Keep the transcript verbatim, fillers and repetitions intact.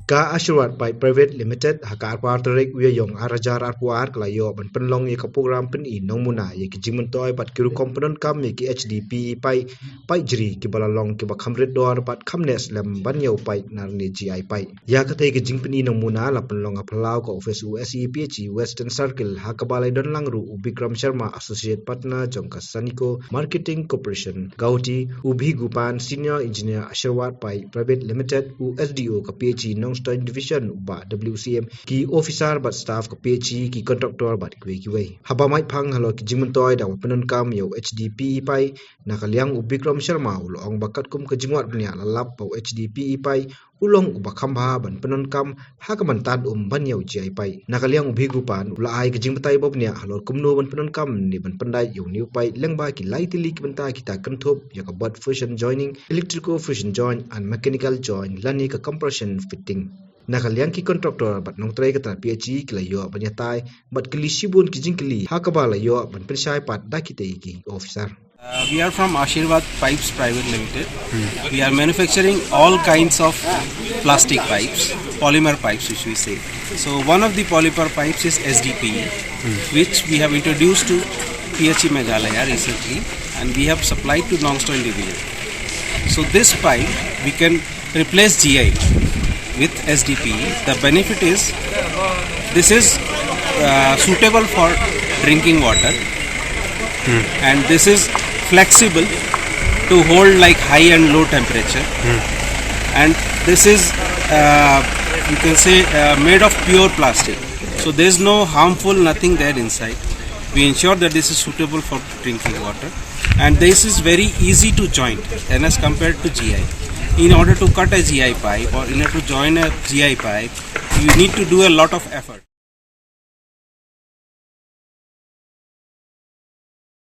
Ka Asirwad Pipe Private Limited ha ka arphew tarik u Ïaïong arhajar arphew ar ka la ïoh ban pynlong ïa ka program pyni nongmuna ïa ki jingmyntoi bad ki rukom pyndonkam ïa ki H D P E pipe, pipe jri kiba la long kiba kham rit dor bad kham neh slem ban ïoh pipe na lane G I pipe. Ïa katei ka jingpyni nongmuna la pynlong ha phyllaw ka office u S E P H E Western Circle ha kaba la ïadon lang ruh u Bikram Sharma, Associate Partner jong ka Sanico Marketing Corporation, Guwahati, u Bhigupan, Senior Engineer, Asirwad Pipe Private Limited, u S D O ka P H E Nongstoiñ Division, u Bah W C M, ki officer bad staff ka P H E, ki contractor bad kiwei kiwei. Haba mait phang halor ki jingmyntoi da kaba pyndonkam ïa u H D P E pipe, na ka liang u Bikram Sharma u la ong ba katkum ka jingwad bniah la lap ba u H D P E pipe u long uba kham bha ban pyndonkam ha ka ban tad um ban ïa u G I pipe. Na ka liang u Bhigupan u la ai ka jingbatai ba bniah halor kumno ban pyndonkam ne ban pyndait ïa u new pipe lyngba ki lai tylli ki bynta, kita kynthup ïa ka bud fusion joining, electrical fusion joint and mechanical joint lane ka compression fitting. Na ka liang ki contractor bad nongtrei ka tnat P H E ki la ïoh ban ïatai bad kylli shibun ki jingkylli ha kaba la ïoh ban pynshai pat da kitei ki officer. Uh, we are from Asirwad Pipes Private Limited. We are manufacturing all kinds of plastic pipes, polymer pipes, which we say. So one of the polymer pipes is S D P E, which we have introduced to P H E Meghalaya recently, and we have supplied to Nongstoiñ Division. So this pipe we can replace G I with S D P E. The benefit is this is uh, suitable for drinking water, and this is flexible to hold like high and low temperature, and this is uh, you can say uh, made of pure plastic, so there is no harmful nothing there inside. We ensure that this is suitable for drinking water, and this is very easy to join than as compared to G I. In order to cut a G I pipe or in order to join a G I pipe, you need to do a lot of effort.